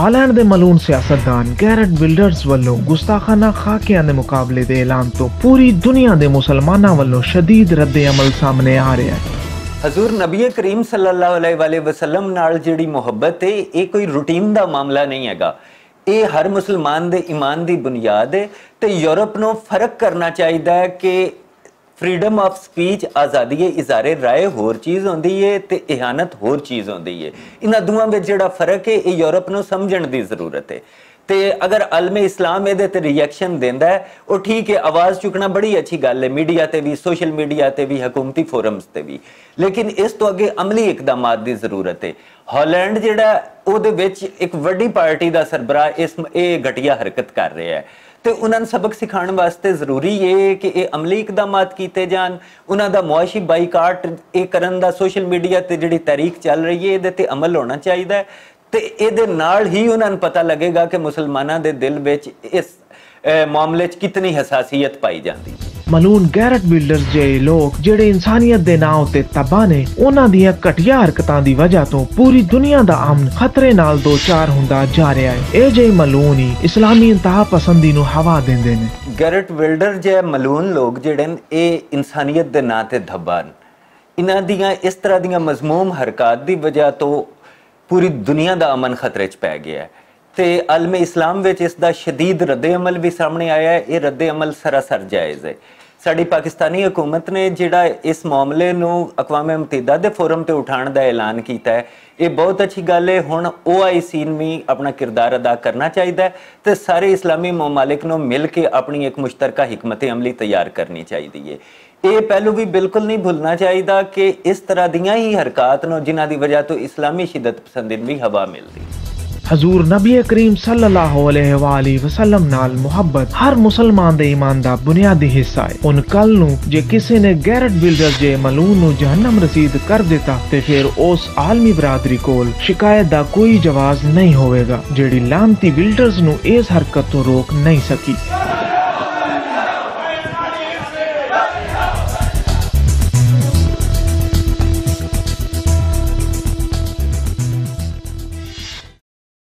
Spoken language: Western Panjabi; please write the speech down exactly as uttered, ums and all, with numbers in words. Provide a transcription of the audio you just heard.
ہالینڈ دے ملون سیاستدان گیرٹ ولڈرز ولوں گستاخانہ خاکیاں دے مقابلے دے اعلان تو پوری دنیا دے مسلماناں ولوں شدید رد عمل سامنے آ رہیا ہے۔ حضور نبی کریم صلی اللہ علیہ وآلہ وسلم نال جڑی محبت ہے، یہ کوئی روٹین دا معاملہ نہیں ہے گا۔ یہ ہر مسلمان دے ایمان دی بنیاد ہے۔ تے یورپ نو فرق کرنا چاہیدا ہے کہ فریڈم آف سپیچ، آزادی اظہار رائے، ہور چیز ہوندی ہے تے اہانت ہور چیز ہوندی ہے۔ انہاں دوواں وچ جڑا فرق ہے، یہ یورپ نو سمجھن دی ضرورت ہے۔ تے اگر عالم اسلام اے دے تے ریئیکشن دیندا ہے، او ٹھیک ہے، آواز چکنا بڑی اچھی گل ہے، میڈیا تے بھی، سوشل میڈیا تے بھی، حکومتی فورمز تے بھی، لیکن اس تو اگے عملی اقدامات دی ضرورت ہے۔ ہالینڈ جڑا، او دے وچ ایک وڈی پارٹی دا سربراہ اس م-، اے گھٹیا حرکت کر رہا ہے، تے انہاں نوں سبق سکھاؤن واسطے ضروری اے کہ اے عملی اقدامات کیتے جان۔ انہاں دا معاشی بائیکاٹ اے کرن دا، سوشل میڈیا تے جڑی تحریک چل رہی ہے، اے دے تے عمل ہونا چاہیدا ہے۔ تے اے دے نال ہی انہاں نوں پتہ لگے گا کہ مسلماناں دے دل وچ اس، اے، معاملے 'چ کتنی حساسیت پائی جاندی۔ ملون گیرٹ بلڈرز جہے لوگ جڑے انسانیت دے ناں اتے تباہ نے، انہاں دیاں گھٹیا حرکتاں دی وجہ تو پوری دنیا دا امن خطرے نال دو چار ہوندا جا رہیا ہے۔ اے جہے ملون ہی اسلامی انتہا پسندی نوں ہوا دیندے نے۔ گیرٹ ولڈر جہے ملون لوگ جڑے نے، اے انسانیت دے ناں تے دھبا نے۔ انہاں دیاں اس طرح دیاں مذموم حرکات دی وجہ تو پوری دنیا دا امن خطرے 'چ پے گیا ہے۔ تے عالم اسلام وچ اس دا شدید رد عمل بھی سامنے آیا ہے۔ یہ رد عمل سراسر جائز ہے۔ ساڈی پاکستانی حکومت نے جڑا اس معاملے نوں اقوام متحدہ دے فورم تے اٹھان دا اعلان کیتا ہے، یہ بہت اچھی گل ہے۔ ہن او آئی سی نوں بھی اپنا کردار ادا کرنا چاہیدا ہے تے سارے اسلامی ممالک نوں مل کے اپنی ایک مشترکہ حکمت عملی تیار کرنی چاہیدی ہے۔ یہ پہلو بھی بالکل نہیں بھولنا چاہیدا کہ اس طرح دیاں ہی حرکات نوں، جنہاں دی وجہ تو اسلامی شدت پسندی نوں بھی ہوا ملدی۔ حضور نبی کریم صلی اللہ علیہ وآلہ وسلم نال محبت ہر مسلمان دے ایمان دا بنیادی حصہ ہے۔ ان کل نوں جے کسے نے گیرٹ بلڈر جے ملون نوں جہنم رسید کر دیتا تے پھر اس عالمی برادری کول شکایت دا کوئی جواز نہیں ہوئے گا، جیڑی لعنتی بلڈرز نوں اس حرکت تو روک نہیں سکی۔